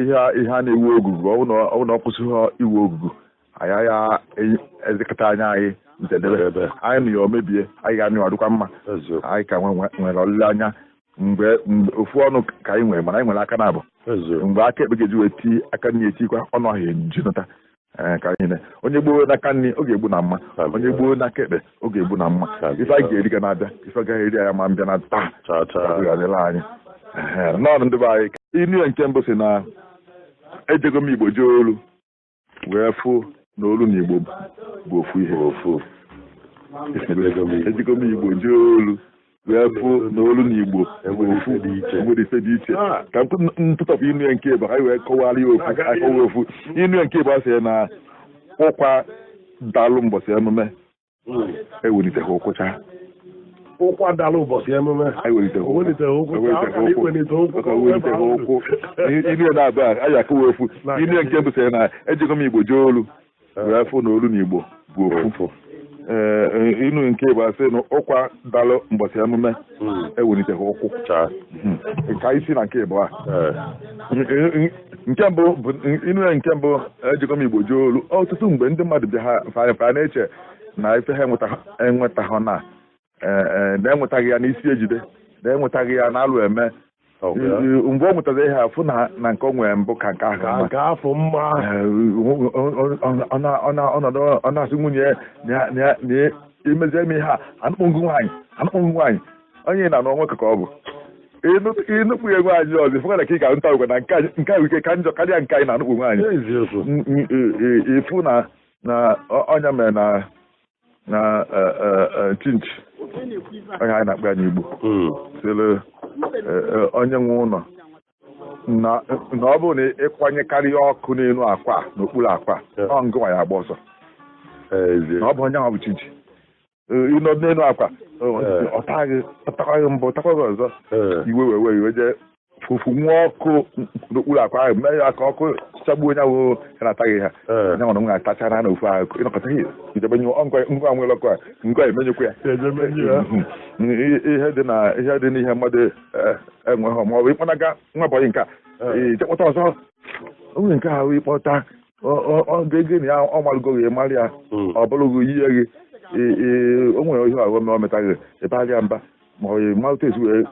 Ihe a na-ewu ogugu, ọ bụ na ọ kwụsịghị iwu ogugu, anyị ya ezekọta anya anyị njedebe anyị nụ ya o mebie, anyị ga-anụ ya ọdịkwa mma. Anyị ka nwere olileanya mgbe ofu ọnụ ka anyị nwere, mana anyị nwere aka na-abụ mgbe aka ekpe ga-eji wee tii aka nri etikwa ọnụ ọhịa ejinata. Ka anyị ne onye gbuo n'aka nri ọ ga-egbu na mma, onye gbuo n'aka ekpe ọ ga-egbu na mma. Ife anyị ga-eri ga na-abịa, ife agaghị eri ya ma mbịa na taa adịla anyị n'ọnụ ndị be anyị. Inu ya nke mbụ si na ejego m Igbo jee olu wee fụ na olu na Igbo bụ ofu ihe. Ejego m Igbo jee olu wee fụ na olu na Igbo bụ ofu, nwere ife dị iche. Ka ntụtọpụ inu ya nke bụ anyị wee kọwara ya ofu, akọwa ofu inu ya nke bụ asị na ụkwa dalụ mbọsị emume eweliteghị ụkwụcha. Ụkwa dalụ ụbọchị emume eweliteghị ụkwụ. Inu ya na-abụ anyị akọwa ofu. Inu ya nke mbụ sị na ejego m Igbo jee olu wee fụ na olu na Igbo bụ ofu. Inu nke bụ asị na ụkwa dalụ mbọsị emume eweliteghị ụkwụ. Ka isi na nke ịbụọ nke mbụ bụ inu ya nke mbụ ejego m Igbo jee olu. Ọtụtụ mgbe ndị mmadụ bịa ha fa na-eche na ife ha enwetaghị na na-enwetaghị ya n'isi ejide, na-enwetaghị ya n'alụ eme. Mgbe ọ nwetazi ihe afụ na nke o nwere mbụ ka nke ahụ mma, ọ na-asị nwunye ya na imezie m ihe a, anụkpọngụ nwaanyị, anụkpọngụ nwaanyị. Onye na n'onwe ka ọ bụ ịnụkpụ ya nwaanyị ọzọ, ịfụkwa na ka ị ga-anụta agwa na nke ahụ ike ka njọ karịa nke anyị na-anụkpụ nwaanyị. Ịfụ na ọnya mere na chinchi onye anyị na-akpọ ya n'Igbo sịrị onye nwe ụlọ na ọ bụrụ na ịkwanyekarị ọkụ n'elu akwa n'okpuru akwa, ọ ngụnwa ya agba ọsọ. Na ọ bụ onye ahụ bụ chinchi ịnọ n'elu akwa, ọ taghị mbụ takwaghị ọzọ, iwe wee iwe jee fufu nwa ọkụ n'okpuru akwa ahụ, mee ya ka ọkụ chagbuo onye ahụ ya na-ataghị ha. Onye nwere nwa atachara na ofu ahụ ịnọkọta ihe ijebe ngwa nwere ọkụ a ngwa emenyekwa ya. Ihe dị n'ihe mmadụ enweghị, ma ọ bụ ịkpọnaga nwa bọyị nke a ijekpọta ọzọ onye nke ahụ ịkpọta ọ ga-ege na ya ọ malụgo gị mara ya, ọ bụrụghị yie gị o nwere ihe ọghọm o metaghị ịbarịa mba ma ọ malụta esi wee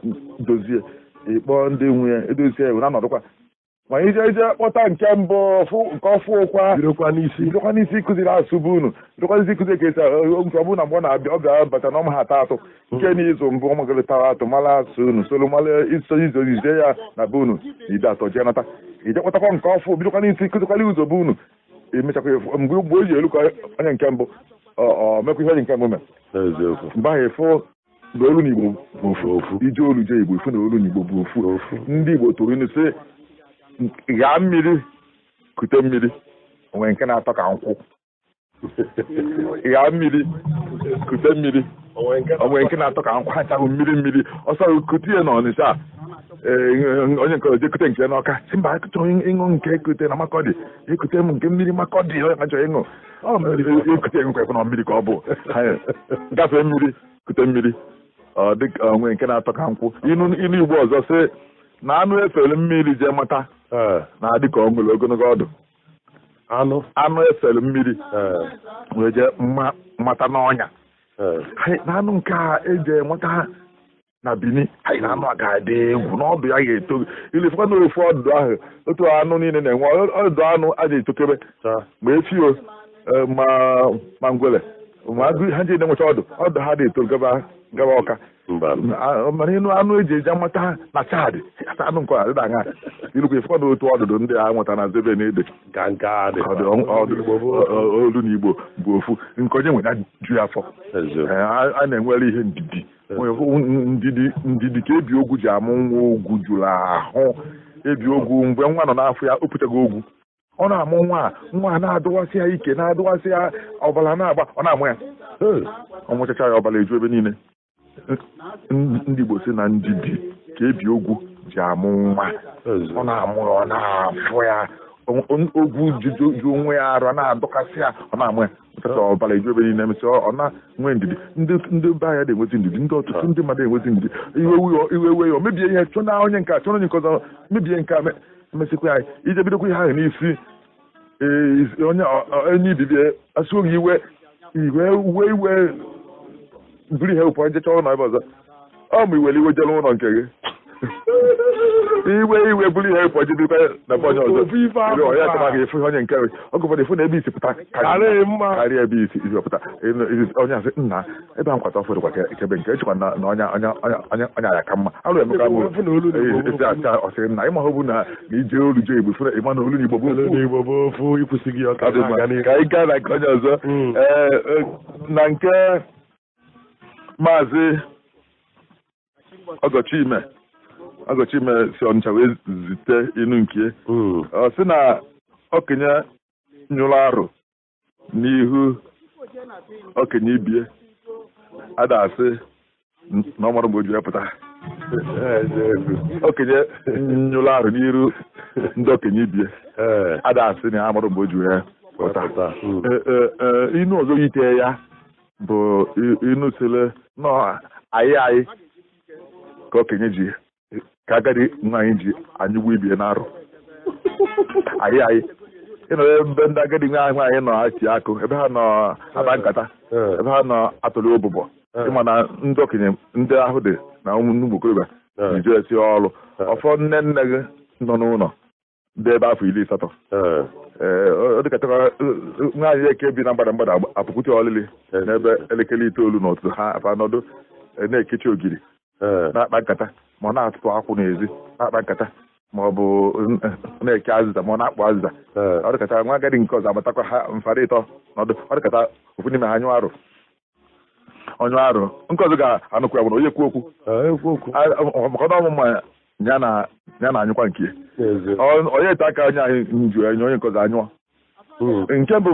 dozie ịkpọọ ndị nwunye edozie ya na-anọdụkwa. Ma ije ije kpọta nke mbụ nke ọfụ ụkwa bidokwa n'isi ịkụziri asụsụ bụ unu, bidokwa n'isi ịkụziri ka esi nke ọ bụrụ na mgbe ọ na-abịa ọ bịa bata na ọma ha ata atụ nke n'izu mbụ ọmagịrịtara atụ mara asụ unu solu mara iso izo izie ya na be unu na ide atọ jee nata ije kpọtakwa nke ọfụ bidokwa n'isi ịkụzikwala ụzọ bụ unu emechakwa mgbe o ji elu ka onye nke mbụ ọ mekwa ihe onye nke mbụ mere. Mgbe ahụ ịfụ na olu n'Igbo bụ ofu, ije olu jee Igbo ifu na olu n'Igbo bụ ofu. Ndị Igbo tụrụ inu sị ghaa mmiri kute mmiri onwe nke na-atọ ka nkwụ, ghaa mmiri kute mmiri onwe nke na-atọ ka nkwụ, ha chahụ mmiri mmiri ọsọ kute ya n'Ọnịcha. Onye nke ọzọ ekute nke n'Ọka si mba achọrọ ịṅụ nke ekute na Makọdị, ekute m nke mmiri Makọdị, onye ka chọrọ ịṅụ ekute ịṅụ na mmiri ka ọ bụ gafee mmiri kute mmiri ọ dị onwe nke na-atọ ka nkwụ. Inu Igbo ọzọ sị na anụ efere mmiri jee mata na-adị ka ọ nwere ogologo ọdụ. Anụ efere mmiri wee jee mata n'ọnya na anụ nke a eji mata na Bini anyị na anụ a ga-adị egwu n'ọdụ ya ga-eto ilefekwa n'ofu ọdụ ahụ otu anụ niile na-enwe ọdụ anụ a ga-etokebe ma efio ma ngwere ma agụ ha ji na-enwecha ọdụ ọdụ ha dị-eto gaba Ọka. Mana ịnụ anụ eji eji amata na Chad ata anụ nke adịda aṅa ilukwa ifekwa na otu ọdụdụ ndị a nweta na zebe na ede olu na Igbo bụ ofu nke onye nwe ya ju ya afọ. A na-enwere ihe ndidi ndidi ka ebi ogwu ji amụ nwa ogwu juru ahụ. Ebi ogwu mgbe nwa nọ n'afọ ya o pụtago ogwu, ọ na-amụ nwa nwa na-adụwasị ya ike na-adụwasị ya ọbara na-agba, ọ na-amụ ya ọ mụchacha ya ọbara eju ebe niile. Ndị Igbo si na ndidi ka ebi ogwu ji amụ nwa, ọ na-amụ ya ọ na-afụ ya ogwu ju onwe ya arụ na-adọkasị ya ọ na-amụ ya ọbara eju ebe niile. Emesịa ọ na-nwee ndidi. Ndị be anyị na-enwezi ndidi, ndị ọtụtụ ndị mmadụ enwezi ndidi. Iwe we ya o mebie ihe chọna onye nke a chọrọ onye nke ọzọ mebie nke a. Emesịkwa ya ije bidokwa ihe ahụ n'isi onye onye ibibie asụghị gị iwe iwe uwe iwe buru ihe ụfọdụ jecha ụlọ ebe ọzọ ọ ma iwere iwe jere ụlọ nke gị iwe iwe buru ihe ụfọdụ jebirikwa na be onye ọzọ Ofu ife ahụ onye kwa. akama ga-efu ihe onye nke oge ụfọdụ efu na ebe isi pụta Karịa mma. Karịa ebe isi isi pụta onye asị nna ebe a nkwata ọfọdụ kwa kebe nke echekwa na na onye onye onye onye onye aya ka mma alụ emeka bụ Efu na olu na Igbo bụ esi asị ọsịrị nna ịma bụ na na ije olu jee Igbo fụna ịma na olu na Igbo bụ Olu ofu. na Igbo bụ ofu ikwụsị gị ọka Ọ dị mma. na-aga n'ihu. Ka anyị gaa na nke onye ọzọ. Ee, na nke Maazị Ọgọchime Ọgọchime si Ọnịcha wee zite inu nke ọ sị na okenye nyụrụ arụ n'ihu okenye ibie ada asị na ọ mara mgbe o ji wee pụta. Okenye nyụrụ arụ n'iru ndị okenye ibie ada asị na ya mara mgbe o ji wee pụta. Inu ọzọ yite ya bụ inu sịrị nọ anyị anyị ka okenye ji ka agadi nwaanyị ji anyụgbu ibie n'arụ anyị anyị ịnọ ebe ndị agadi nwaanyị nọ ati akụ ebe ha nọ aba nkata ebe ha nọ atụrụ ụbụbọ ịma na ndị okenye ndị ahụ dị na ụmụ okorobịa ji esi ọrụ ọfọ nne nne gị nọ n'ụlọ dị ebe afọ 80. Ee, ọ dịkatara nwaanyị eke bi na mgbada mgbada apụkwute ọlịlị n'ebe elekere 9 n'ụtụtụ ha afa nọdụ na-ekechi ogiri na-akpa nkata ma ọ na-atụtụ akwụ n'ezi na-akpa nkata ma ọ bụ na-eke azịza ma ọ na-akpụ azịza. Ọ dịkatara nwa agadi nke ọzọ abatakwa ha mfara ịtọ nọdụ ọ dịkata ofu n'ime ha anyụ arụ ọnyụ arụ nke ọzọ ga-anụkwu ya bụ na onye kwu okwu Ekwu okwu. Maka na ọmụma ya na ya na-anyụkwa nke ya. Onye ete aka onye anyị nju enye onye nke ọzọ anyụọ. Nke mbụ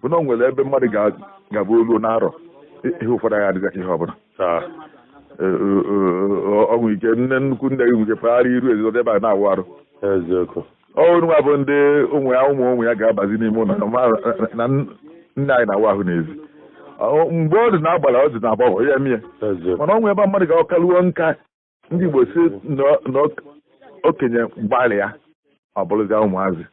bụ na o nwere ebe mmadụ ga-abụ olu n'arọ ihe ụfọdụ agha adịghị ka ihe ọbụla. Ọ nwere ike nne nnukwu nne gị nwere ike pagharị iru ezinụlọ ebe a na-awụ arụ. Eziokwu. Ọrụ nwa bụ ndị ụmụ ya ụmụ ụmụ ya ga-abazi n'ime ụlọ na nne anyị na-awụ ahụ n'ezi. Mgbe ọ dị na agbara ọ dị na agbọghọ ya mie Eziokwu. Mana ọ nwere ebe mmadụ ga-ọkaluo nka ndị Igbo si na okenye gbalịa ọ bụrụzia ụmụazị.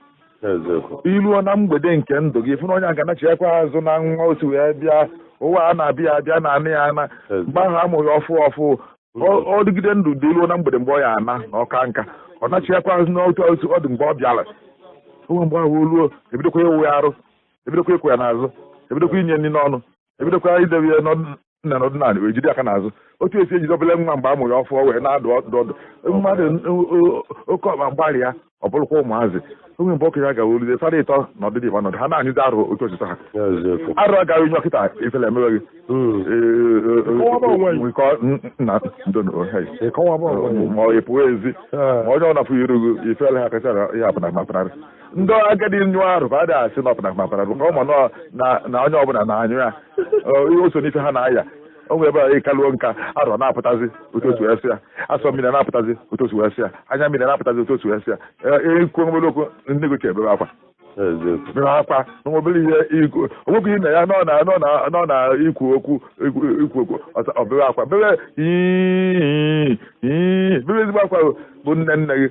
Eziokwu. Iluo na mgbede nke ndụ gị fụ na onye aga nachighakwa azụ na nwa osi wee bịa ụwa a na-abịa abịa na anị ya ana mgbe ahụ amụghị ọfụ ọfụ ọ dịgide ndụ dị iluo na mgbede mgbe ọ ya ana na ọka nka ọ nachighakwa azụ n'otu otu ọ dị mgbe ọ bịara onwe mgbe ahụ oluo ebidokwa ịwụ ya arụ ebidokwa ịkwụ ya n'azụ ebidokwa inye nri n'ọnụ ebidokwa idebe ya nna n'ọdịnala wee jide aka n'azụ otu esi ejide obele nwa mgbe a mụrụ ya ọfụ wee na-adụ ọdụ ọdụ mmadụ oke ọkpa mgbalị ya ọ bụrụkwa ụmụazị onwe mgbe okenye agaghị oluzie fara ịtọ na ọdịdị ịgba nọdụ ha na-anyụzi arụ otu osisi ha Eziokwu. Arụ agaghị nyụ ọkịta ifele emewe gị Ịkọwaba onwe gị. Nkọ nna ndo Ịkọwaba onwe gị. Ma ọ pụọ ezi ma onye ọ na-afụ iru gị ifele ha kacha ihe apụna mapụnarị ndị agadi nyụọ arụ ka a dị asị na ọpụna mapụnarị ka ọ ma nọ na onye ọbụla na-anyụ ya o so n'ife ha na-aya o nwere ebe a ịkaluo nka arọ na-apụtazi otu otu wee sị ya asọ mmiri na-apụtazi otu otu wee sị ya anya mmiri na-apụtazi otu otu wee sị ya ekwu obere okwu ndị gochi ebebe akwa Eziokwu. Bebe akwa na obere ihe ikwu onwekwu ime ya nọ na nọ na nọ na ikwu okwu ikwu okwu ọ bebe akwa bebe ii bebe ezigbo akwa bụ nne nne gị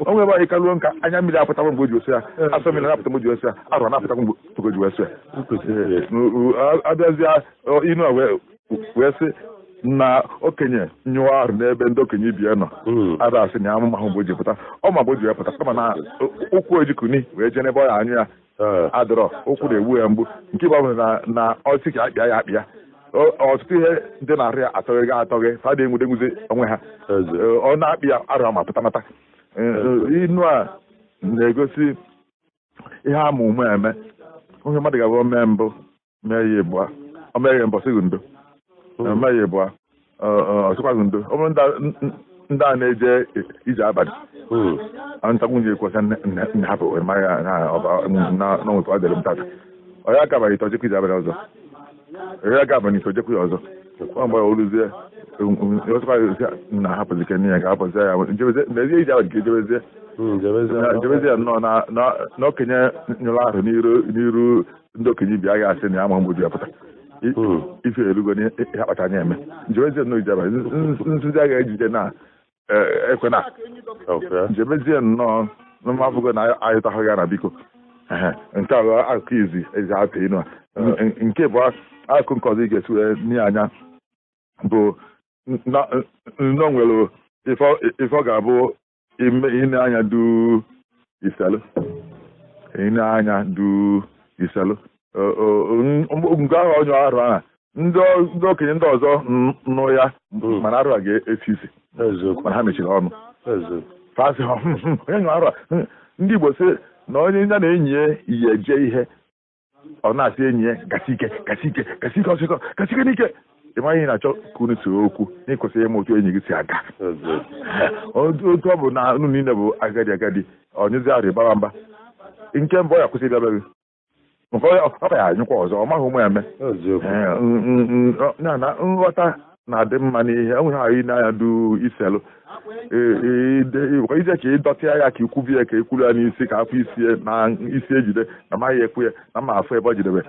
o nwere ebe anyị kaluo nka anya mmiri apụtakwa mgbe o ji osi ya asọ mmiri na-apụta mgbe o ji osi ya arọ na-apụtakwa mgbe o ji osi ya abịazịa inu a wee sị na okenye nyụọ arụ n'ebe ndị okenye ibi ya nọ ada asị na amụma ahụ mgbe o ji pụta ọ ma mgbe o ji wee pụta kama na ụkwụ ejikuni wee jee n'ebe ọ ya anyụ ya adọrọ ụkwụ na-egbu ya mgbu nke bụ na ọsị ka akpịa ya akpịa ọtụtụ ihe ndị na-arụ ya atọghị ga atọghị fada enwude nwude onwe ha ọ na-akpị ya arụ ma pụta mata inu a na-egosi ihe ama ume eme onye mmadụ ga-abụ mee mbụ mee ya ịbụa o mee ya mbọ sịghị ndo mee ya ịbụa ọ sịkwaghị ndo ọ bụrụ ndị a na-eje ije abalị ntakwu nje kwesa nne hapụ mara na nwekwa ọ dịrị m tata ọ ya agabaghị ite ọjekwa ije abalị ọzọ ya ga-abalị ite ojekwa ya ọzọ ọ mgbe o ruzie na hapụzi ke nne ya ga-ahapụzi ya n'ezie ije abalị ka ejebezie jebezie ya nnọọ na okenye nyụrụ ahụ n'iru ndị okenye ibi agha asị na ya ma mgbe ya pụta ife erugo n'ihe akpacha anya eme njebezie nnọọ ije abalị nzuzi agha ejije na ekwena Njemezie nnọọ n'afụgo na ahịtahụ ya na biko. Nke a bụ akụkụ izi ezi atụ inu a. Nke bụ akụkụ nke ọzọ ị ga-esi wee nye anya bụ nnọọ nwere ife ọ ga-abụ ine anya du iselụ. Ine anya du iselụ. Nke ahụ onye arụ ahụ ndị okenye ndị ọzọ nụ ya mana arụ a ga-esi isi mana ha mechiri ọnụ. Fasị onye nyụ arụ a. Ndị Igbo sị na onye ya na enyi ya yi eje ihe ọ na-asị enyi ya gasị ike gasị ike gasị ike ọsịsọ gasị ike n'ike. Ị maghị ihe na-achọ ka unu si okwu na ịkwesịghị ịma otu enyi gị si aga. Otu ọ bụ na unu niile bụ agadi agadi ọnyụzi arụ ịgbara mba. Nke mbụ ọ ya kwụsị ịbịa be gị. Nke ọ ka ya anyụkwa ọzọ ọ maghị ụmụ ya eme. Na nghọta na-adị mma n'ihe enweghị ahụ n'anya du iselụ. Ije ka ịdọtịa ya ka ikwubi ya ka ekwuru ya n'isi ka afọ isi na isi ejide na maghị ekwu ya na ma afọ ebe ọ jidebe.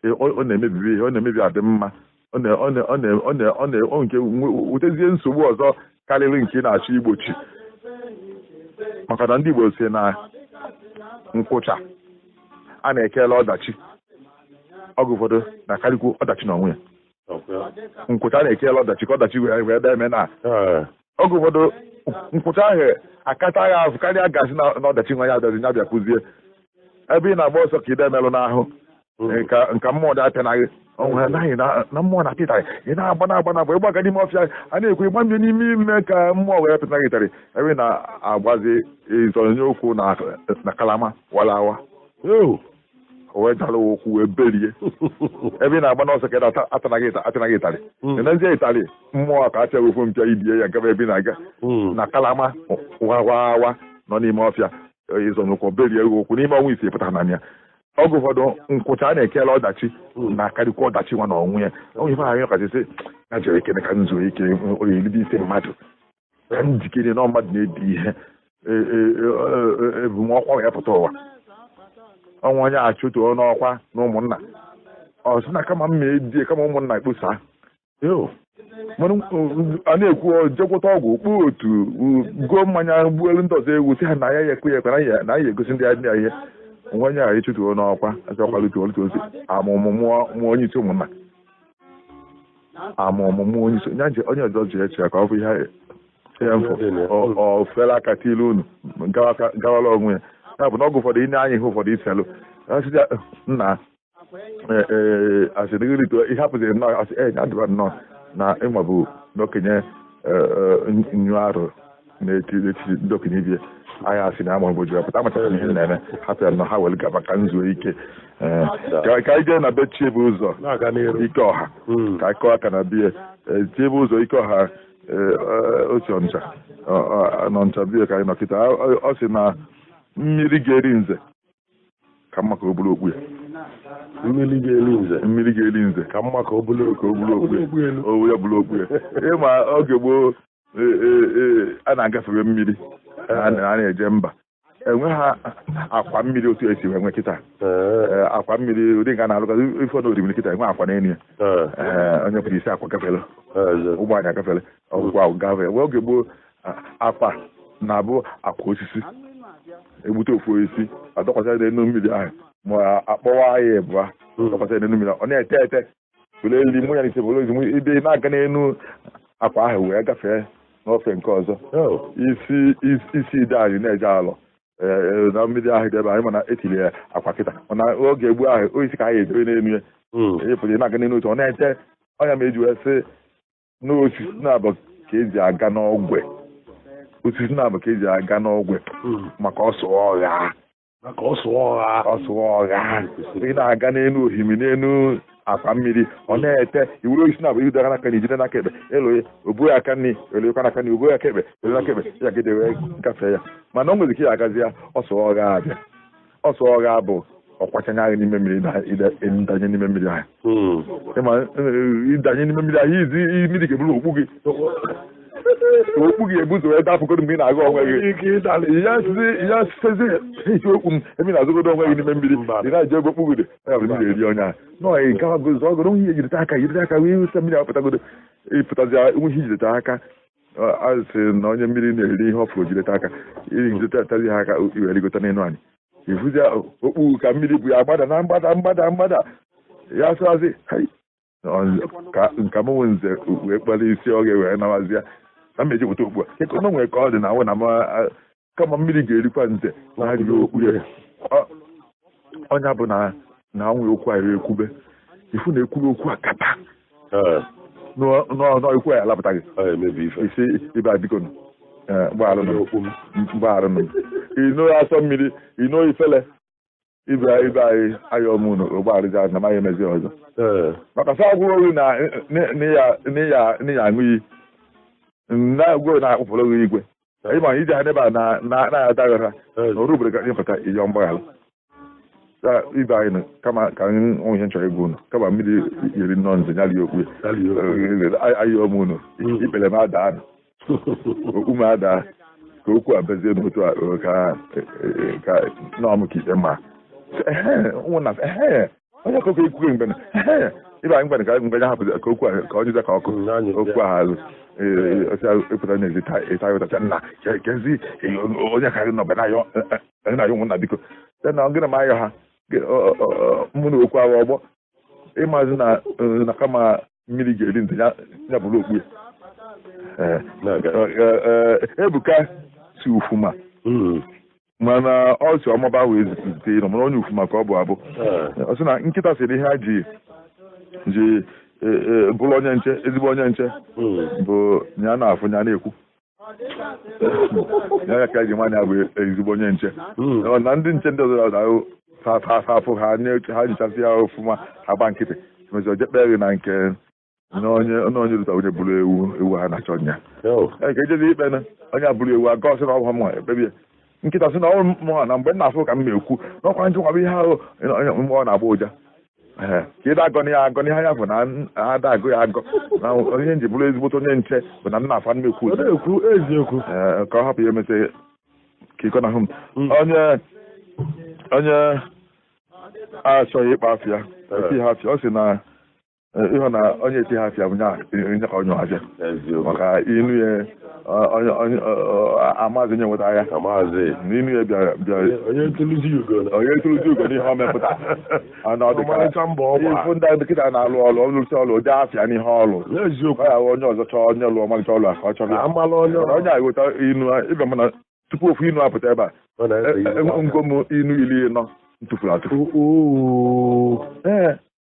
Ọ na-emebibi ihe, ọ na-emebi adị mma. Ọ nke wutezie nsogbu ọzọ karịrị nke ị na-achọ igbochi. Maka na ndị Igbo si na nkwụcha a na-ekele ọdachi oge ụfọdụ na-akarịkwu ọdachi n'onwe ya. Nkwụcha a na-ekele ọdachi ka ọdachi wee ebe eme na oge ụfọdụ nkwụcha ahụ akata ya azụ karịa gasị na ọdachi nwa ya adazi ya bịa kụzie ebe ị na-agba ọsọ ka ị demelụ n'ahụ nka mmụọ dị apịanaghị ọnwụ anaghị na mmụọ na-apịa ịtarị ị na-agba na-agba na-agba ịgbaga n'ime ọfịa a na-ekwu ịgba mmiri n'ime ime ka mmụọ wee pịta gị ịtarị ebe ị na-agbazi ịzọnye okwu na kalama walawa wee dara okwu wee berie ebe ị na-agba n'ọsọ ka atanaghị ịtarị n'ezie ịtarị mmụọ ka apịa ofu mpịa ibie ya gaba ebe ị na-aga na kalama wawawa nọ n'ime ọfịa ịzọnye ụkwụ berie okwu n'ime ọnwa ise pụtara na ya. Oge ụfọdụ nkwụcha a na-ekele ọdachi na-akarịkwa ọdachi nwa na onwe ya. Onye ife anyị ọkachasị na jere ekene ka nzuo ike oyelibe isi mmadụ ka njikere na mmadụ na-ebi ihe ebumọkwa ya pụta ụwa. Ọnwa onye achụtuo n'ọkwa na ụmụnna ọ sị na kama mma ebie kama ụmụnna ekposa a na-ekwu jekwụta ọgwụ kpuo otu gụọ mmanya gbuo elu ndị ọzọ ewu sị ha na ya ya ekwe ya ekwe na ya egosi ndị ya ihe. Nwa onye ahụ ịchụtuo n'ọkwa achọkwa lutuo lutuo osi amụmụ mụọ onye isi ụmụnna amụmụ onye isi onye ọzọ ji eche ka ọ bụ ihe ya mfụ ọ fela aka tilu unu gawala onwe ya. Ya bụ na ọgụ ụfọdụ ị na-anya ihe ụfọdụ iselụ nna asịrịgịrịtuo ihe hapụziri nnọọ asị e adịba nnọọ na ịma bụ n'okenye nyụ arụ n'etiti ndị okenye ibie anyị asị na ama mgbe pụta amachara ihe na-eme hapụ ya nọ ha were gaba ka nzuo ike. Ka anyị jee na be Chibuzo ike ọha ka anyị kọọ aka na biya Chibuzo ike ọha osi Ọnịcha n'Ọnịcha biya ka anyị nọ kịta. Ọ sị na mmiri ga-eri nze ka mma ka o buru okpu ya. Mmiri ga-eri nze mmiri ga-eri nze ka mma ka o buru okpu ya. O ya buru okpu ya. Ịma oge gboo a na-agafere mmiri a na-eje mba enwe ha akwa mmiri otu esi enwe kịta akwa mmiri ụdị nke a na-alụgazi ife na orimiri kịta enwe akwa n'elu ya onye kwere isi akwa gafere ụgbọ anyị agafere ọgwụgwọ ahụ gafere. Oge gboo akwa na-abụ akwa osisi egbute ofu osisi adọkwasị n'elu mmiri ahụ ma akpọwa ya ịbụa adọkwasị n'elu mmiri ọ na-ete ete were eri mụ ya n'ise were ezi ebe na-aga n'elu akwa ahụ wee gafee n'ofe nke ọzọ. Isi ide anyị na-eje alọ na mmiri ahụ dị ebe anyị mana etiri ya akwa kịta mana oge gboo ahụ oisi ka anyị edebe n'elu ya ịpụta na-aga n'elu otu ọ na-ete ọnya ma eji wee sị n'osisi na-abụ ka eji aga n'ọgwe osisi na-abụ ka eji aga n'ọgwe maka ọsụ ọgha ị na-aga n'elu ohimi n'elu akwa mmiri ọ na-ete iwere osisi na-abụ ijide aka na ijide n'aka ekpe elu obuo aka nri elekwa n'aka nri obuo aka ekpe ele n'aka ekpe ya gide wee gafee ya. Mana o nwere ike ya agazi ya ọsụ ọgha abịa ọsụ ọgha bụ ọkwachanye ahụ n'ime mmiri na ịdanye n'ime mmiri ahụ ịma ịdanye n'ime mmiri ahụ izi mmiri ga-eburu okpu gị okpu gị ebuzo wee dapụgodo mgbe ị na-agụ onwe gị ya sitezi isi okpu m ebe ị na-azụgodo onwe gị n'ime mmiri ị na-eji ego okpu gị dị ya bụ mmiri eri onye ahụ nọọ ị gawagozo ọgoro ihe ejidete aka jidete aka wee wụsa mmiri apụtagodo ịpụtazi nwe ihe ijidete aka A sị na onye mmiri na-eri ihe ọ fụrụ jideta aka iri ha aka iwere rigota n'elu anyị ifuzi okpu ka mmiri bụ ya gbada na mgbada mgbada mgbada ya sịwazi ka nka m nwe nze wee kpara isi ọ ga-ewere nawazi ya na mmeji pụta okpu a kekọ na nwere ka ọ dị na nwụ na kama mmiri ga-erikwa nze na ha jiri okpu ya ọnya bụ na na nwe okwu a ekwube ifu na ekwuru okwu a kata n'okwu a alapụta gị isi ibe biko mgbagharụ ino asọ mmiri ino ifele ibe ibe anyị ayọ m unu ụgbọgharịzi na maghị emezi ọzọ maka sa agwụrụ oru na n'iya aṅụ iyi na agwụrụ na-akpụpụrụ gị igwe ịma ije ha n'ebe a na-adaghị ha na oru obodo ka ịpụta ịyọ mgbaghara ibe anyị kama ka anyị ihe nchọrọ ịgwa unu kama mmiri yiri nnọọ nze ya rie okpu ayọ m unu ikpere m adaa okpu m adaa ka okwu a bezie n'otu a ka nọọ m ka ikpe ma onye ọkụkọ ekwughị mgbe ibe anyị mgbe ka mgbe ya hapụzi ka okwu ka ọ jụza ka ọkụ okwu ahụ alụ epụta n'ezi ịta ya ụtacha nna kezi onye ka gị nọbe na ya ụmụnna biko na gịnị ma ayọ ha mụ na okwu ahụ ọgbọ ịmazi na kama mmiri ga-eri ntị ya bụrụ okpu ya. Ebuka si Ufuma mana ọ si ọmaba wee zute ịnọ mana onye Ufuma ka ọ bụ abụ ọ sị na nkịta sịrị ihe ha ji bụrụ onye nche ezigbo onye nche bụ ya na-afụ ya na-ekwu ya ka eji nwaanyị abụ ezigbo onye nche na ndị nche ndị ọzọ ahụ afụ ha ha nyichasị ya ofụma ha gba nkịtị mezi oje kpee na nke onye rụta onye bụrụ ewu ewu ha na-achọ nya nke ejezi ikpe na onye abụrụ ewu aga ọsị na ọbụ ha ekpebie nkịta sị na ọrụ mmụọ na mgbe m na-afụ ka m na-ekwu n'ọkwa nchekwa bụ ihe ahụ mgbe ọ na-agba ụja ka ịda agọ ya agọ n'ihe anya bụ na ada agụ ya agọ na onye nji bụrụ ezigbote onye nche bụ na m na-afụ m ekwu eziokwu ka ọ hapụ ya emesị ka ịkọ na hụ m onye achọghị ịkpa afịa eti ha afịa ọ sị na ịhụ na onye eti ha afịa bụ nye ka onye afịa maka inu ya amazi onye nweta ya n'inu ya bịara onye tụrụzi ugo n'ihe ọ mepụta ifu ndị dọkịta na-alụ ọlụ ọlụsị ọlụ ụdị afịa n'ihe ọlụ ọ ya onye ọzọ chọọ onye lụọ ọmalịcha ọlụ a ka ọ chọrọ onye a eweta inu ịbịa mana tupu ofu inu apụta ebe a ngo m inu 40 ntụfuru atụfu ee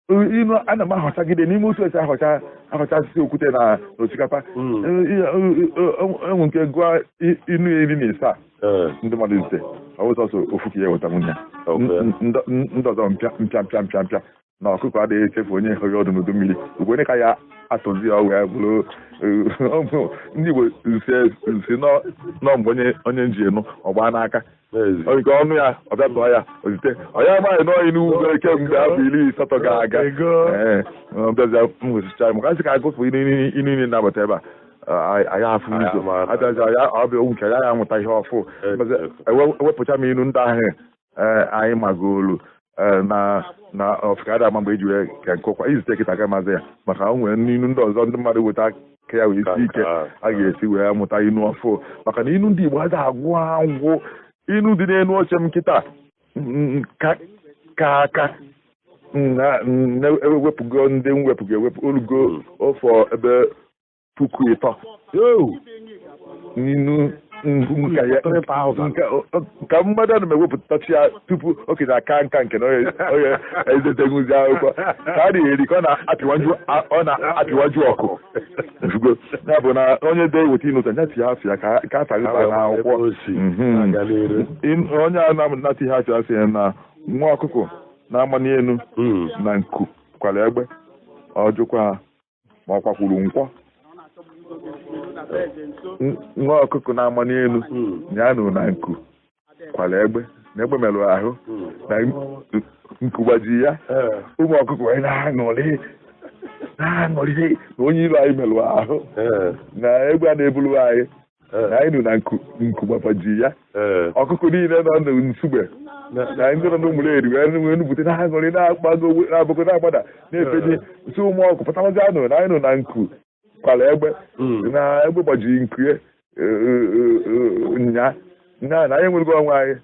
inu ana m ahọchagide n'ime otu esi ahọcha ahọchasịsị okwute na osikapa enwe nke gụọ inu 17 ndị mmadụ ise ọwụsọsọ ofu ka ya eweta nwunye ndị ọzọ mpịa mpịa mpịa mpịa mpịa na ọkụkọ adịghị echefu onye hụrụ ọdụ n'udu mmiri ugbo onye ka ya atụzi ya wee bụrụ ndị Igbo nsi nọ mgbe onye nji enu ọgba n'aka nke ọnụ ya ọbịa tụọ ya ozite onye amaghị n'ọyị n'ugbo kemgbe afọ 80 ga-aga ee bịazịa m nwesicha maka asị ka agụfụ inu niile na-abata ebe a anyị afụ ụzọ abịazịa ya ọbịa nke ya ya amụta ihe ọfụ ewepụcha m inu ndị ahụ anyị magolu na ọfụkada ama mgbe eji wee ke nkụkwa izite kịta ka mazi ya maka o nwere n'inu ndị ọzọ ndị mmadụ weta ka ya wee si ike a ga-esi wee mụta inu ọfụ maka na inu ndị Igbo adịghị agwụ agwụ inu dị n'elu oche m kịta ka aka na-ewepụgo ndị mwepụgo ewepụ olugo ofe ebe 3000 n'inu ka mmadụ ana m ewepụtachi ya tupu okenye aka nka nke na onye ezetenwuzi akwụkwọ ka a na-eri ka ọ na-apịwaju ọkụ ya bụ na onye dee weta inu ụtọ ya tinye afịa ka a taghịta n'akwụkwọ onye a na-anata ihe afịa sị na nwa ọkụkọ na-ama n'elu na nku kwara egbe ọ jụkwa ma ọ kwakwuru nkwọ nwa ọkụkọ na-ama n'elu ya nụ na nku kwara egbe na egbe merụrụ ahụ na nku gbaji ya ụmụ ọkụkọ wee na-aṅụrị na-aṅụrị na onye iro anyị merụrụ ahụ na egbe a na-eburu anyị na anyị nụ na nku gbaji ya ọkụkọ niile nọ n'nsugbe na ndị nọ n'ụmụleri wee nupụta na-aṅụrị na-agbago na-agbada na-efeji nsi ụmụ ọkụ pụtawazi anụ na anyị nụ na nku kwara egbe na egbe gbajiri nku nya na na anyị enwerego onwe anyị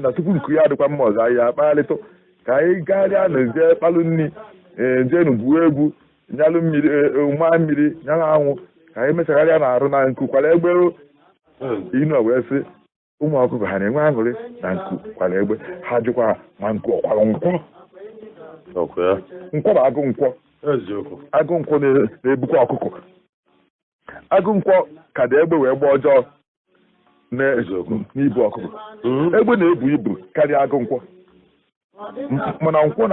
na tupu nku ya adịkwa mma ọzọ anyị akpagharịtụ ka anyị gagharịa na jee kpalụ nri jee gwuo egwu nyalụ mmiri maa mmiri nyalụ anwụ ka anyị mechagharịa na arụ na nku kwara egbe inu wee sị ụmụ ọkụkọ ha na-enwe aṅụrị na nku kwara egbe ha jụkwa ma nku ọkwara nkwọ nkwọ bụ agụ nkwọ agụ nkwọ na-ebukwa ọkụkọ agụ nkwọ ka dị egbe wee gbaa ọjọọ n'ibu ọkụkọ egbe na-ebu ibu karịa agụ nkwọ mana nkwọ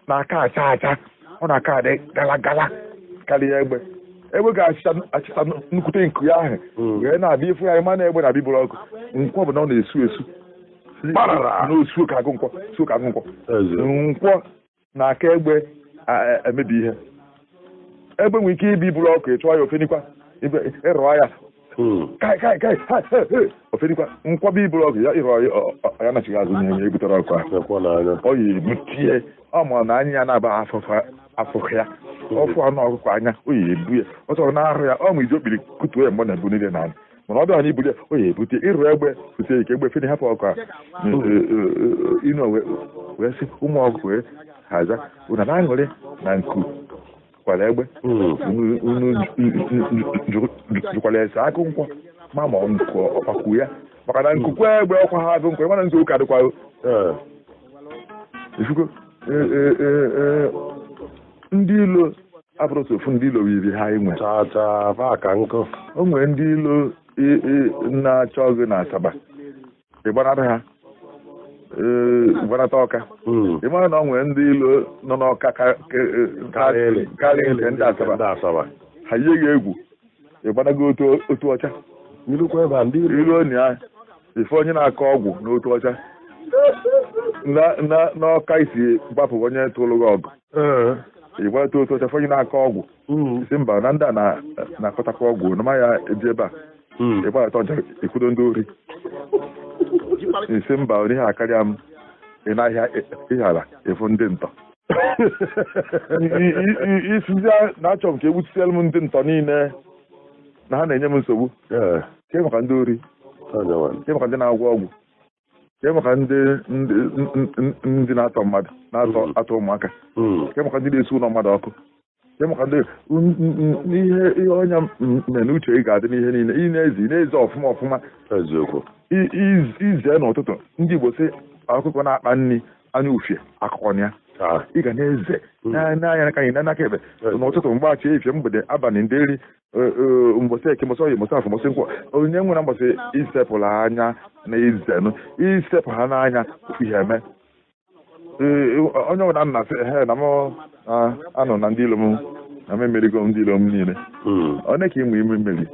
na-aka acha acha ọ na-aka adị gala gala karịa egbe egbe ga-achịcha nnukwute nku ya ahụ wee na-abịa ifu ya ịma na egbe na-abịa iburu ọkụ nkwọ bụ na ọ na-esu esu na-osu ka agụ nkwọ suo ka agụ nkwọ nkwọ na-aka egbe emebi ihe egbe nwere ike ibi iburu ọkụ ịchụọ ya ofenikwa ịrụọ ya kai kai kai ofenikwa nkwọ bụ iburu ọkụ ya ịrụọ ya nachighị azụ nye ya ebutere ọkụ ahụ ọ ya ebutie ọ ma na anya ya na-aba afụfụ ya ọfụ anụ ọkụkọ anya o ya ebu ya ọ chọrọ na-arụ ya ọ ma iji okpiri kutuo ya mgbe na-ebu niile n'anya mana ọ bịara na ibuli ya o ya ebute ịrụ egbe fusie ike egbe feni hapụ ọkụ a inu wee sị ụmụ ọkụkọ wee haza ụna na aṅụrị na nku kwara egbe unu jụkwara ese agụ nkwọ ma ma nku ọkpakwu ya maka na nku kwa egbe ọkwa ha agụ nkwọ mana nzu ụka dịkwa ifugo ndị ilo abụrụ ofu ndị ilo yiri ha inwe o nwere ndị ilo na-achọ gị na Asaba ịgbanata ha gbanata Ọka ị mara na o nwere ndị ilo nọ n'Ọka karịa nke ndị Asaba ha yie gị egwu ịgbanago otu ọcha ilu na ya ife onye na-akọ ọgwụ n'otu ọcha n'Ọka isi gbapụ onye tụrụ gị ọgụ ịgbata otu ọcha onye na-akọ ọgwụ si mba na ndị a na-akọtakwa ọgwụ na ya ebi ebe a ịgbata ọcha ekwudo ndị ori isi mba ihe akarịa m ị n'ahịa ịghara ịfụ ndị ntọ isizi na-achọ m ka egbutisielu m ndị ntọ niile na ha na-enye m nsogbu ke maka ndị ori ke maka ndị na-agwọ ọgwụ ke maka ndị na-atọ mmadụ na-atọ atọ ụmụaka ke maka ndị na-esi ụlọ mmadụ ọkụ ke maka ndị ihe ọnya mere na uche ị ga-adị n'ihe niile ị na-ezi na-ezi ọfụma ọfụma ize n'ụtụtụ ndị Igbo sị ọkụkọ na-akpa nri anya ufie akụkọ ya ị ga na-eze n'anya ka anyị n'aka ekpe n'ụtụtụ mgbaghachi efie mgbede abalị ndị nri mbọsị eke mbọsị oyi mbọsị afọ mbọsị nkwọ onye nwere mbọsị isepụrụ anya na izenụ isepụ ha n'anya ihe eme onye ọbụla nna sị he na m anọ na ndị ilo m na m emerigo ndị ilo m niile onye ka ịmụ ime mmeri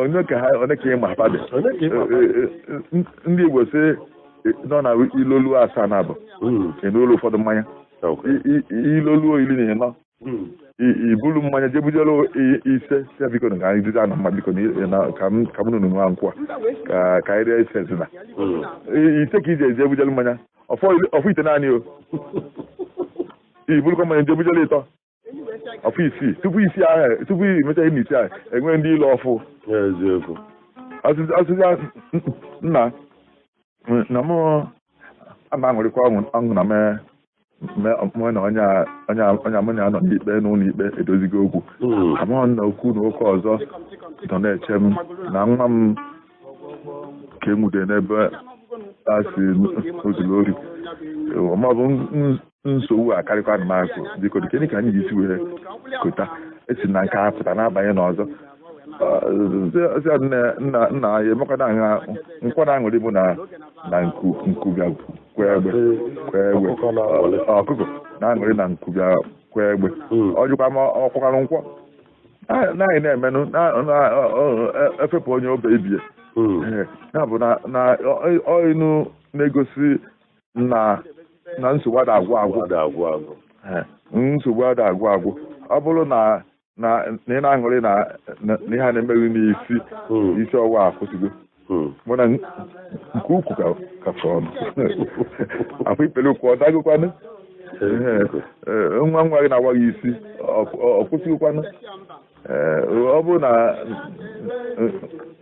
onye ka ịma apadị ndị Igbo sị nọ na ilolu asaa na abụ n'ụlọ ụfọdụ mmanya iloluo iri na ịnọ ibulu mmanya jebujelu ise si biko ka anyị duzi ana mma biko ka m nụnụ nwa nkwụ a ka anyị rie ise zina ise ka iji eji ebujelu mmanya ọfụ ite naanị o ibulukwa mmanya jebujelu ịtọ ọfụ isii tupu isi ahụ tupu imecha ihe n'isi ahụ enwee ndị ilo ọfụ asịsị nna na mụ ama aṅụrịkwa ọṅụ na mụ na onye amụ na anọ n'ikpe n'ụlọ ikpe edozigo okwu amaghị na okwu na ụka ọzọ nọ na-eche m na nwa m ka enwude n'ebe a si ozuru ori maọbụ nsogbu a karịkwa na makụ biko dịka ka anyị ga-esi were kota esi na nke a pụta na-abanye n'ọzọ nna ya emekwana aṅa nkwọ na-aṅụrị bụ na nku bịa kwee egbe ọkụkọ na-aṅụrị na nku bịa kwee egbe ọ jụkwa ma ọkwụkwara nkwọ naanị na-emenụ efepụ onye obe ibie ya bụ na ọịnụ na-egosi na nsogbu ada agwụ agwụ nsogbu ada agwụ agwụ ọ bụrụ na ị na-aṅụrị na ihe a na-emeghị n'isi isi ọwụwa akwụsịgo mana nke ukwu ka fọrọ ọnụ afọ ikpere ukwu ọ dagokwanụ. Nwa nwa gị na-awa gị isi ọ kwụsịghịkwanụ. Ọ bụrụ na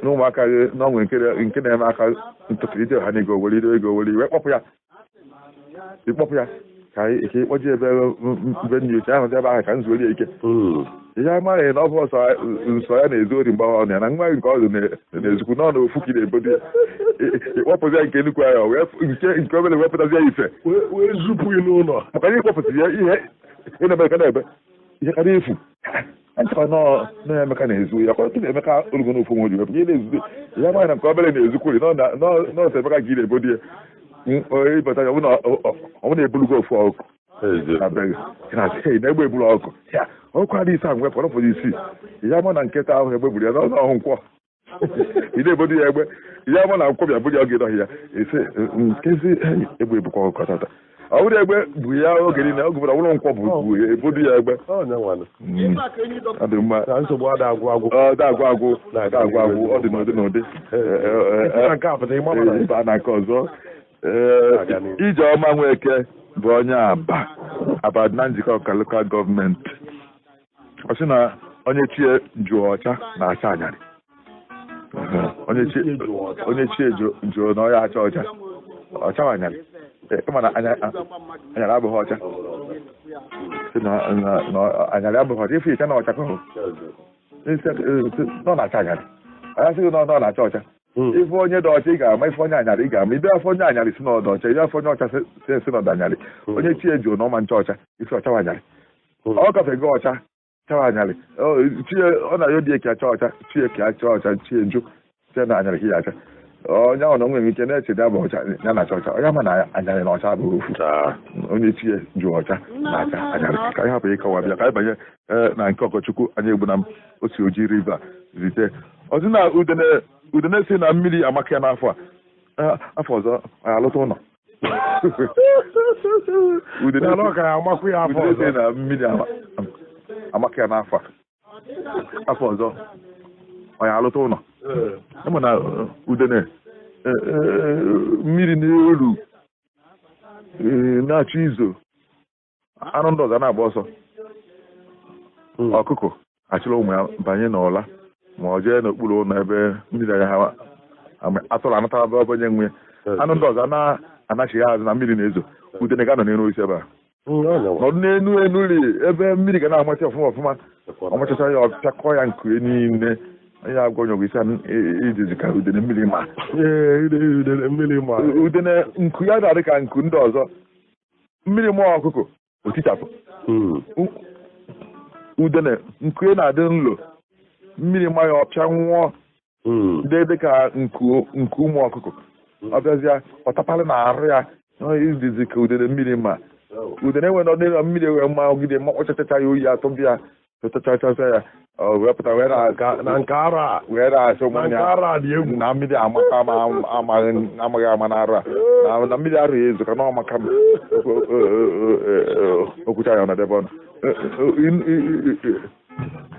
ụmụaka gị na onwe nke na-eme aka ntụtụ ije ha na ego were ego were iwe kpọpụ ya ịkpọpụ ya ka ịkpọji ebe mbe nyocha ahụ ebe ahụ ka nzuori ya ike. Ihe amaghị na ọ bụ ọsọ nsọ ya na-ezu ori mgbe ọ ya na nwa gị nke ọzọ na-ezukwu n'ọnụ ofu ka ị na-ebodo ya ịkpọpụzi ya nke nnukwu ya nke obere wepụtazi ya ife wee zupụ ya n'ụlọ maka na ịkpọpụta ya ihe ị na-eme ka na-ebe ihe karịa efu nchekwa nọọ Emeka na-ezu ya kwa tupu Emeka orugo n'ofu nwe ji wepụ ihe na-ezuzo ihe amaghị na nke obere na-ezukwuri nọọsụ Emeka ka ị na-ebodo ya ịbata ya ọ bụ na-ebulugo ofu ọkụ na egbe eburu ọkụ ya ọkụ adị ise ahụ wepụ ọfọdụ isii ihe ama na nkịta ahụ egbe gburu ya n'ọnụ ọhụ nkwọ ị na-ebodo ya egbe ihe ama na nkwọ bịa buru ya oge dọghị ya ese nkezi egbe ebukwa ọkụ tata ọ bụrụ egbe bụ ya oge niile oge bụrụ ọbụrụ nkwọ bụ ebodo ya egbe ọ dị mma nsogbu ọ dị agwụ agwụ ọ dị n'ụdị n'ụdị ịba na nke ọzọ. Ijeọma Nweke bụ onye Aba Aba na njikọ ọka lokal gọọmenti. Ọ sị na onye chie jụọ ọcha na-acha anyarị. Onye chie jụọ na ọya acha ọcha ọcha anyarị ịma na anyarị abụghị ọcha. Sị na anyarị abụghị ọcha ife iche na ọcha ka ọ na-acha anyarị anya sịghị na ọ na-acha ọcha. Ife onye dị ọcha ị ga-ama, ife onye anyarị ị ga-ama, ibe afọ onye anyarị si n'ọdụ ọcha, ibe afọ onye ọcha si n'ọdụ anyarị. Onye chie jụrụ na ọma ncha ọcha isi ọchawa anyarị ọ gafego ọcha chawa anyarị chie ọ na-ayọ dị eke acha ọcha chie ka acha ọcha chie njụ chie na anyarị ka ya acha. Onye ahụ na o nwere ike na-eche dị abụ ọcha ya na-acha ọcha onye ama na anyarị na ọcha abụghị ofu. Onye chie jụrụ ọcha na-acha anyarị. Ka anyị hapụ ịkọwa bịa ka anyị banye na nke Ọkọchukwu anyị egbu na m osi Oji River zite ọzọ na udene si na mmiri amaka ya n'afọ a afọ ọzọ ọ alụta ụlọ. Udene si na mmiri amaka ya n'afọ a afọ ọzọ ọ ya alụta ụlọ. Ịma na udene mmiri na-eru na-achọ izo anụ ndị ọzọ na-agba ọsọ. Ọkụkọ achịla ụmụ ya banye n'ọla ma ọ jee n'okpuru ụlọ ebe mmiri anya ha atụrụ anatara ebe onye nwe anụ ndị ọzọ na-anachighị azụ na mmiri na-ezo. Udene ga-anọ n'elu osisi ebe a nọdụ n'enu enu ri ebe mmiri ga na-amasị ọfụma ọfụma ọmachacha ya ọpịakọ ya nku niile onye agwa onye ọgwụ isi ijizi ka udene mmiri ma udene nku ya na-adị ka nku ndị ọzọ mmiri mụọ ọkụkọ otichapụ. Udene nku ya na-adị nlo mmiri mmanya ọpịa nwụọ dị ka nku ụmụ ọkụkọ ọ bịazịa ọtapalị na arụ ya izizi ka udene mmiri ma udene enwe nọ mmiri enwe mma ogide mma ọchachacha ya oyi atụbịa tụchachacha ya wepụta wee na-asị ụmụnne ya na mmiri amaka amaghị ama na arụ a na mmiri arụ ya ezo ka na ọmaka m okwucha ya ọnọdụ ebe ọ nọ.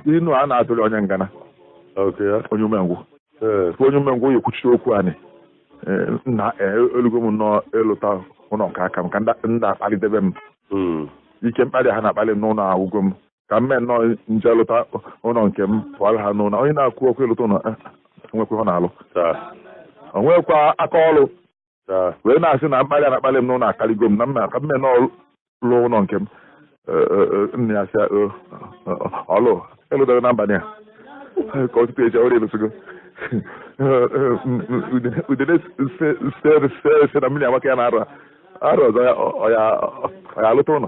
Inu a na-atụrụ onye ngana onye umengwụ onye umengwụ ya ekwuchite okwu anyị na elugo m nnọọ ịlụta ụlọ nke aka m ka ndị akpalidebe m ike mkpali ha na-akpali m n'ụlọ agwụgo m ka m mee nnọọ nje lụta ụlọ nke m pụọrọ ha n'ụlọ. Onye na-akwụ okwu ịlụta ụlọ nwekwa ọ na-alụ o nwekwa aka ọrụ wee na-asị na mkpali a na-akpali m n'ụlọ akaligo m na mma ka m mee nnọọ lụọ ụlọ nke m. Nna ya sị ọlụ elụdoro na mbalị a ka ọtụtụ eji ọrụ elụsigo udene se na mmiri amaka ya na arụ arụ ọzọ ọ ya alụta ụlọ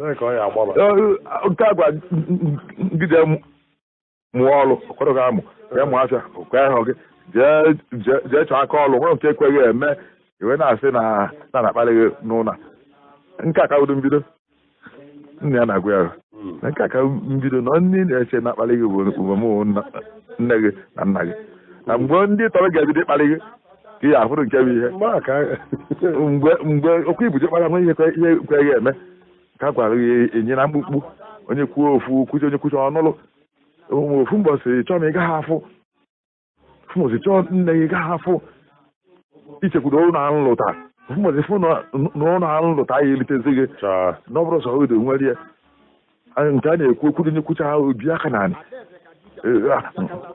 nke agwa gị jee mụọ ọlụ ụfọdụ ga-amụ jee mụọ afịa kwe ahụ gị jee chọọ aka ọlụ nwere nke ekweghị eme iwe na-asị na na-akparị gị n'ụlọ nke aka udo mbido nna ya na-agwa ya na nke aka mbido na ndị na-eche na-akparị gị bụ mụ nne gị na nna gị na mgbe ndị tọrọ ga-ebido ịkparị gị ka ị ahụrụ nke bụ ihe mgbe okwu ibuje kpara nwe ihe kweghị eme ka a gwara gị enye na mkpukpu onye kwuo ofu kwuchi onye kwuchi ọnụlụ ofu mbọsị chọọ ma ị gaghị afụ ofu mbọsị chọọ nne gị gaghị afụ ichekwuru ọrụ na nlụta Mgbe fụ na ụlọ ahụ lụta ya elitezi gị na ọ bụrụ sọ odo nwere ya nke a na-ekwu okwu dị nyekwucha ha obi aka na anị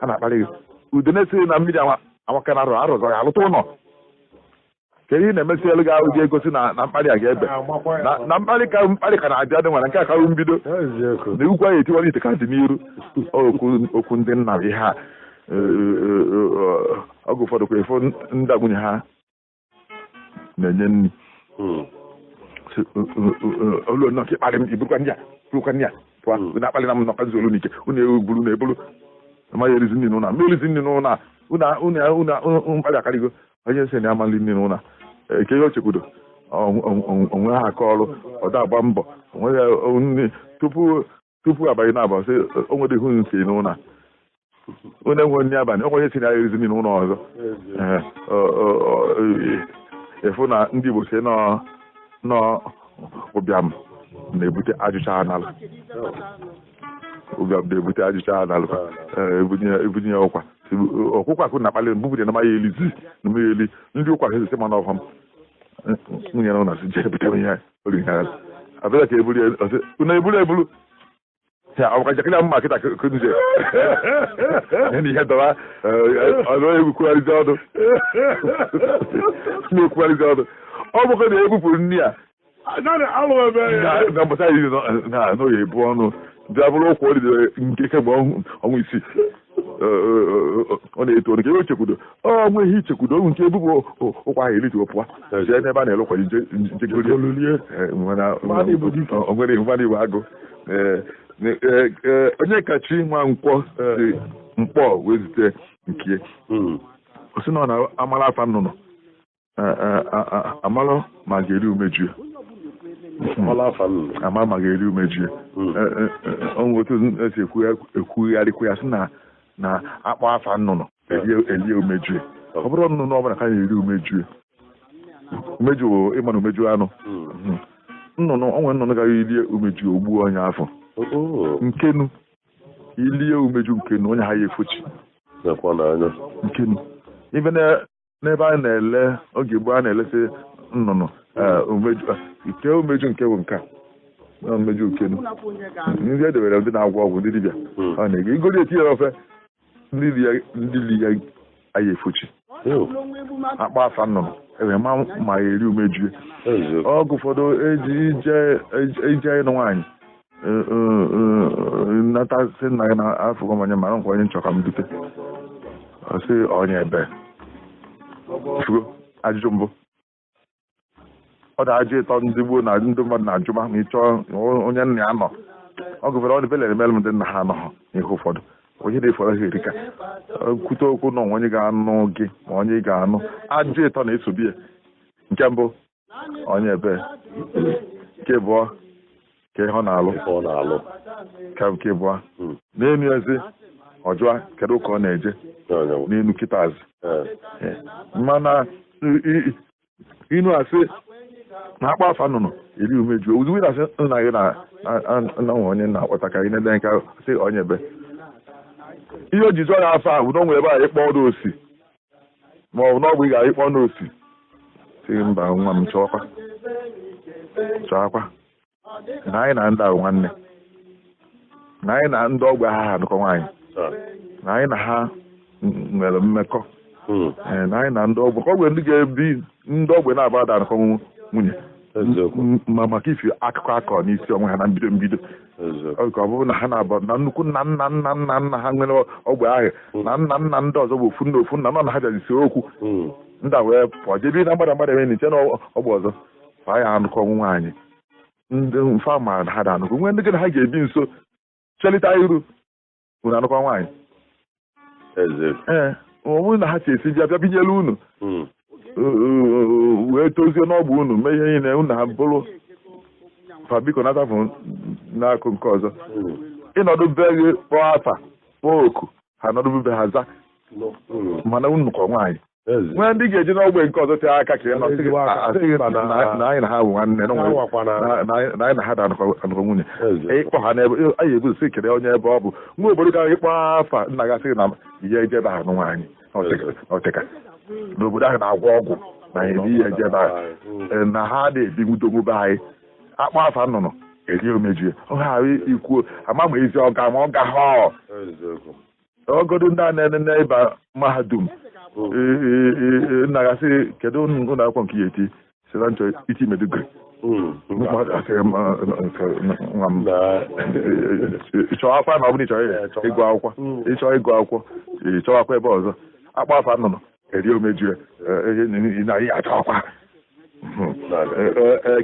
a na-akparị gị ude na-esighị na mmiri amaka na arụzọ ya alụta ụlọ. Kedu ihe na-emesi elu gị ahụ ga-egosi na mkparị a ga-ebe na mkparị ka na-abịa dị nwere nke akarụ mbido na ukwu ahụ etiwara ite ka dị n'iru okwu ndị nna ihe a oge ụfọdụ kwa efo ndị nwunye ha na-enye nri olu nnọọ ka ịkparị m iburukwa ndị a burukwa ndị a pụọ na-akparị na m nnọkọ nzu olu n'ike unu eburu na eburu amaghị erizi nri n'ụlọ ma erizi nri n'ụlọ unu mkparị akarịgo onye nsị na amali nri n'ụlọ eke ihe o chekwudo onwe ha aka ọrụ ọda agba mbọ onwe tupu abalị na-aba sị o nwere ihu nsị n'ụlọ onye nwe nri abalị ọ onye si na erizi nri n'ụlọ ọzọ. Efu na ndị Igbo si nọ ụbịam na-ebute ajụcha analụ ụbịam na-ebute ajụcha analụ ebunye ya ụkwa ọkwụkwa akụ na akpali mbupụta na maya eli zi na maya eli ndị ụkwa ha esi mana ọfam nwunye na ụlọ si jee bute ihe ori ha abịa ka eburu unu eburu eburu ya ọ bụka mma kịta kunje na ihe dọba ọnụ egwukwugharịzi ọnụ na-ekwugharịzi ọnụ ọ bụkwa na ebupụrụ nri a na mbọta iri na n'oge ebu ọnụ bịa bụrụ ụkwa olidere nke kemgbe ọnwa isii ọ na-eto nke ebe ochekwudo ọ nweghị ichekwudo nke ebupụ ụkwa ahụ erituo pụọ jee n'ebe a na-ere ụkwa njegolie onwere ihu mmadụ igbo agụ. Onye kachi nwa nkwọ si mkpọ wee zute nke o si na ọ na-amara afa nnụnụ amalụ ma ga-eri umeju ya ama ma ga-eri umeju ya onwe otu esi ekwugharịkwu ya sị na akpọ afa nnụnụ elie umeju ya ọ bụrụ nnụnụ ọbụla ka na-eri umeju ya umeju bụ ịma na umeju anụ nnụnụ onwe nnụnụ gara ilie umeju ogbuo onye afọ nkenu ilie umeju nkenu onye ha ya efochi nkenu ibe n'ebe a na-ele oge gboo a na-elesi nnụnụ ike umeju nke bụ nke a umeju nkenu ndị edewere ndị na-agwọ ọgwụ ndị dibịa ọ na-ege igoli etinyere ofe ndị li ya aya efochi akpa afa nnụnụ ewee ma eri umeju ọgụ ụfọdụ eji ije ịnụ nwaanyị nata sị nna gị na afọ manya mara nkwa onye nchọ ka m dute ọ sị onye ebe fugo ajụjụ mbụ ọ da-ajụ ịtọ ndị gboo na ndị mmadụ na-ajụma ma ị chọọ onye nna ya nọ ọ gụfere ọ dịbele emere m ndị nna ha anọghọ n'ihe ụfọdụ onye na-efọrọ ha erika kwute okwu na onye ga-anụ gị ma onye ga-anụ ajụ ịtọ na-esobi ya nke mbụ onye ebe nke abụọ ka ihe ọ na-alụ ka nke abụọ n'elu ezi ọjụa kedu ka ọ na-eje n'elu kịta azụ mana inu asị na akpa afa nnụnụ eri umeju ozugbo ị na-asị nna gị na nwa onye na-akpọta ka gị na-ede nka sị onye ebe ihe o ji zụọ ya afọ a bụ na o nwere ebe a ịkpọ ọnụ osi ma ọ bụ na ọ bụ ị gara ịkpọ ọnụ osi sị mba nwa m chọọkwa chọọkwa na anyị na ndị ahụ nwanne na anyị na ndị ọgbe ha anụkọ nwaanyị na anyị na ha nwere mmekọ na anyị na ndị ọgbe ọgbe ndị ga-ebi ndị ogbe na-aba ada anụkọ nwunye ma maka ifi akụkọ akọ n'isi onwe ha na mbido mbido ka ọ bụrụ na ha na-aba na nnukwu nna nna nna nna nna ha nwere ogbe ahụ na nna nna ndị ọzọ bụ ofu nna ofu nna nọ na ha bịazi okwu ndị a wee pụọ jebi na mgbada mgbada eme nche na ogbe ọzọ fa ya anụkọ nwaanyị ndị mfa maara na ha da anụkọ nwee ndị gị na ha ga-ebi nso chelita iru unu anụkọ nwaanyị ee ọ bụrụ na ha si esi bịa bịa binyere unu wee tozie n'ọgba unu mee ihe niile unu ha bụrụ fa biko natafụ n'akụ nke ọzọ ịnọdụ be gị kpọọ afa kpọọ oku ha nọdụ be ha za mana unu kọ nwaanyị nwee ndị ga-eji n'ogbe nke ọzọ tee aka ka ị nọ sị na anyị na ha bụ nwanne na anyị na ha da anụkọ nwunye ịkpọ ha n'ebe anyị ebu sị kere onye ebe ọ bụ nwa obodo ga ịkpọ afa nna gị asị na ihe eje ebe ahụ nwaanyị ọtịka n'obodo ahụ na-agwọ ọgwụ na eri ya jebe na ha na-ebinwudogbu be anyị akpọ afa nnụnụ eri omejue ha ikwuo ama ma ezi ọga ma ọ ga ha ọgọdụ ndị a na-enene ịba mahadum nna gasị kedu ụlọ akwụkwọ nke ya eti si na nchọ iti Maiduguri nwa m ịchọọ akwa na ọ bụrụ ịchọrọ ịgụ akwụkwọ ịchọọ ịgụ akwụkwọ ịchọọ akwa ebe ọzọ akpọ afa nnụnụ eri omejue na ya achọ akwa.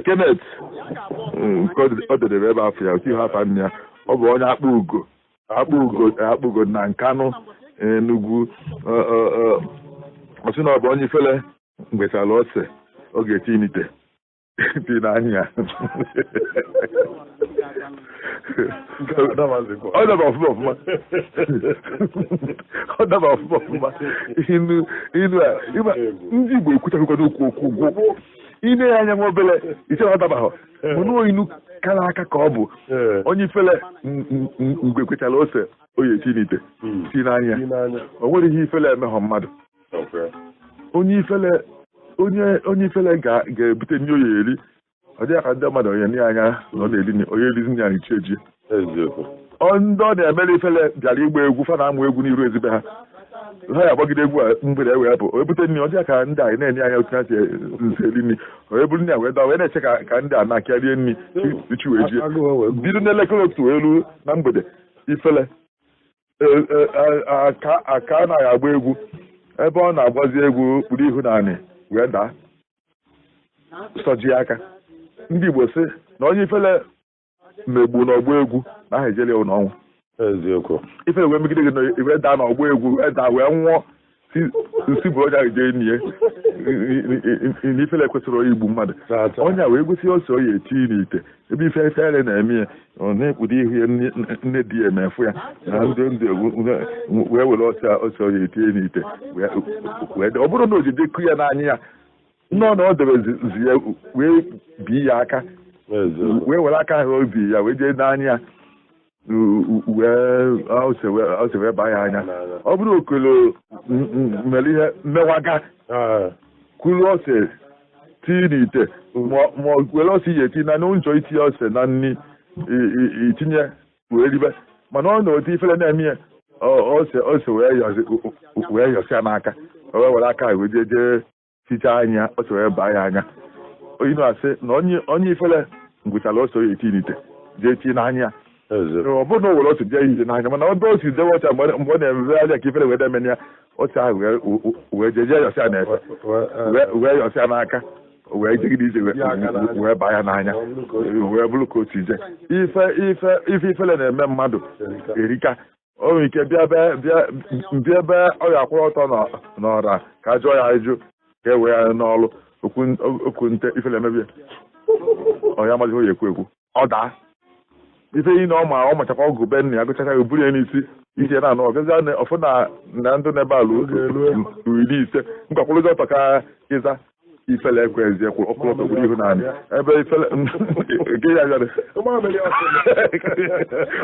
Kenneth ọ dedere ebe afọ ya otu ihe afa nne ya ọ bụ onye akpụ ugo na Nkanụ Enugu ọ sị na ọ bụ onye ifele mgbesara ose ọ ga-eti n'ite ti n'anya ya. Ọ daba ọfụma ọfụma ọ daba ọfụma ọfụma inu a ndị Igbo ekwuchakwukwa n'okwu okwu gwụ ine ya anya nwa obere ise ọ dabaghọ mana inu kara aka ka ọ bụ onye ifele mgbe kwechara ose oyi eti n'ite ti n'anya o nwere ihe ifele emeghọ mmadụ. Onye ifele ga-ebute nri oyi eri ọ dịghị ka ndị mmadụ onye nye anya na ọ na-eri onye erizi nri anyị chi eji ndị ọ na-emere ifele bịara ịgba egwu fa na-amụ egwu n'iru ezibe ha ha ya agbagide egwu a mgbede ewee pụ onye bute nri ọ dịghị ka ndị anyị na-enye anya otu ha si nse eri nri onye buru nri a wee daa wee na-eche ka ndị a na-akịa rie nri chi wee jie bido n'elekere 1 wee ruo na mgbede ifele aka anaghị agba egwu ebe ọ na-agbazi egwu kpuru ihu naanị wee daa sọji aka. Ndị Igbo sị na onye ifele megbu n'ọgbọ egwu na aha ejele n'ọnwụ ifele wee megide gị wee daa n'ọgbọ egwu wee daa wee nwụọ nsi bụrụ onye ahụ jee nie na ifele kwesịrị igbu mmadụ onye a wee gosi ose oyi eti n'ite ebe ife ifele na-eme ya ọ na-ekpudo ihu ya nne di ya na-efu ya na ndị ndụ wee were ose oyi etinye n'ite wee ọ bụrụ na o jide kụ ya n'anya ya nnọọ na ọ debezi ya wee bi ya aka wee were aka ahụ obi ya wee jee n'anya ya wee ose wee baa ya anya ọ bụrụ okolo mere ihe mmewaga kwuru ose tii n'ite ma were ose ihe eti na nchọ itinye ose na nri itinye wee ribe mana ọ na otu ifere na-eme ya ose wee yọsịa n'aka wee were aka wee jee jee tichaa anya ose wee baa ya anya onye asị na onye ifere ngwụchara ose oyi eti n'ite jee tii n'anya ọ bụrụ na o were ose jee ije n'anya mana ebe o si dewe ọcha mgbe ọ na-emegharị ka ifere wee deme ya ose ahụ wee jee jee yọsịa n'efe wee yọsịa n'aka wee jegide ije wee baa ya n'anya wee bụrụ ka otu ije ife ifele na-eme mmadụ erika o nwere ike bịa ebe ọ ya akwụrụ ọtọ n'ọra ka a jụọ ya ajụ ka e wee ya n'ọlụ okwu nte ifele emebie ọ ya amaghị onye ekwu ekwu ọ daa ife yi na ọ ma ọ machakwa ọgụ be nna ya gụchacha ya buru ya n'isi ije na anụ ọbịazi ọfụ na ndụ n'ebe ala 50 nkwakwụrụzi ọtọ ka ịza ifele ekwe ezie kwụrụ ọkpụrụ ọtọ gburu ihu naanị ebe ifele nke ya bịara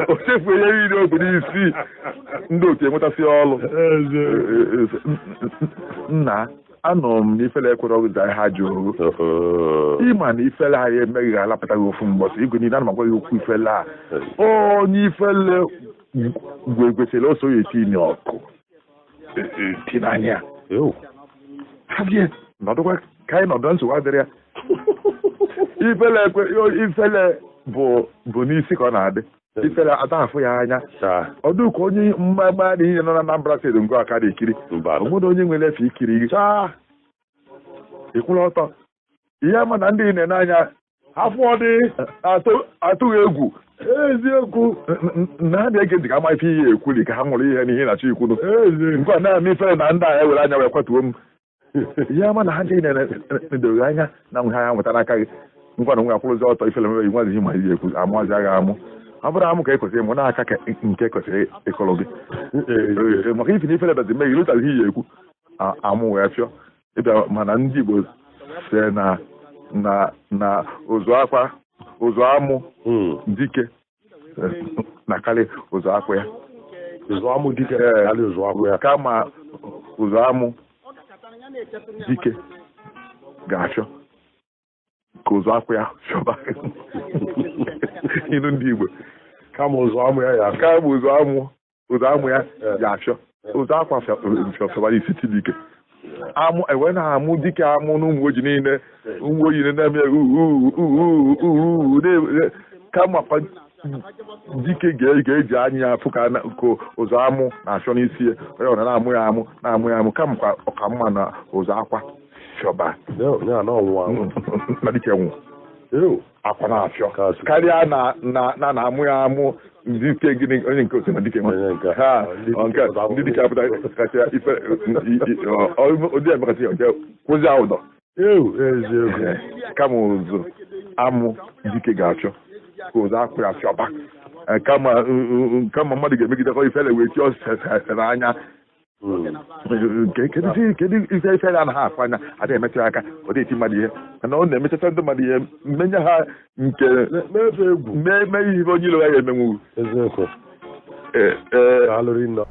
o chefuo ihe niile o bu n'isi ndị otu enwetasị ọlụ nna anọ m na ifele ekwere ọgụ za ha jụrụ ịma na ifele anyị emeghị alapụtaghị ofu mgbọsị igwe niile ana m agwa ya okwu ifele a onye ifele gwegwesịrị ose oyi eti n'ọkụ tinanya nọdụkwa ka anyị nọdụ nsogbu adịrị ya ifele bụ n'isi ka ọ na-adị ifele ada afụ ya anya ọ dịka onye mgbagba dị ihe nọ na Anambra steeti ngụ aka dị ekiri onwere onye nwere efe ikiri gị ịkwụrụ ọtọ ihe ama na ndị na-ene anya afọ dị atụghị egwu eziokwu na ha na-ege ntị ka ama ife ihe ekwuli ka ha nwụrụ ihe n'ihe na-achọ ikwunu nke a na-ama ifere na ndị a ewere anya wee kwatuo m ihe ama na ha ndị na-edoghị anya na nwe ha ya nweta n'aka gị ngwa na nwe akwụrụzi ọtọ ifere mebe nwazighị ma ihe ekwu amụazi agha amụ ọ bụrụ amụ ka ekwesịrị ịmụ n'aka nke kwesịrị ịkọrọ gị maka ife na ifere bazi mee ilụtaghị ihe ekwu amụ wee fịọ ịbịa mana ndị Igbo si na ụzụ akwa ụzụ amụ dike na karị ụzụ akwa ya ụzụ amụ dike karị ụzụ akwa ya kama ụzụ amụ dike Ga-afịọ ka ụzọ akwụ ya fịọba. Ilu ndị Igbo. Kama ụzọ amụ ya ya. Kama ụzọ amụ ya ya afịọ, ụzọ akwa fịọfịọbara isi Chidike amụ ewe na-amụ dike amụ n'ụmụ ojii niile, ụmụ ojii niile na-eme uu kama kwa dike ga-eji anya ya afụ ka ụzọ amụ na-afịọ n'isi ya. Onye ọbụla na-amụ ya amụ, na-amụ ya amụ, kama kwa ọka mma na ụzọ akwa fịọba Ya na ọnwụ anwụ. Na dike nwụ akwa na-afịọ karịa na na-amụ ya amụ dike. Gịnị onye nke otu na dike nwa ha nke ndị dike apụta kacha ife ụdị emekasị ya kwụzi ụdọ. Eziokwu. Kama ụzọ amụ dike ga-achọ ka ụzọ akwụ ya fịọba, kama mmadụ ga-emegidekọ ifere wee tie ọsese n'anya. Kedu ife ifere anaghị afụ anya, adịghị emetụ ya aka, ọ dịghị eti mmadụ ihe, mana ọ na-emechacha ndị mmadụ ihe, mmenye ha nke mefe egwu mee ihe onye iro ya emenwu. Eziokwu. Ee. Daalụ rinne.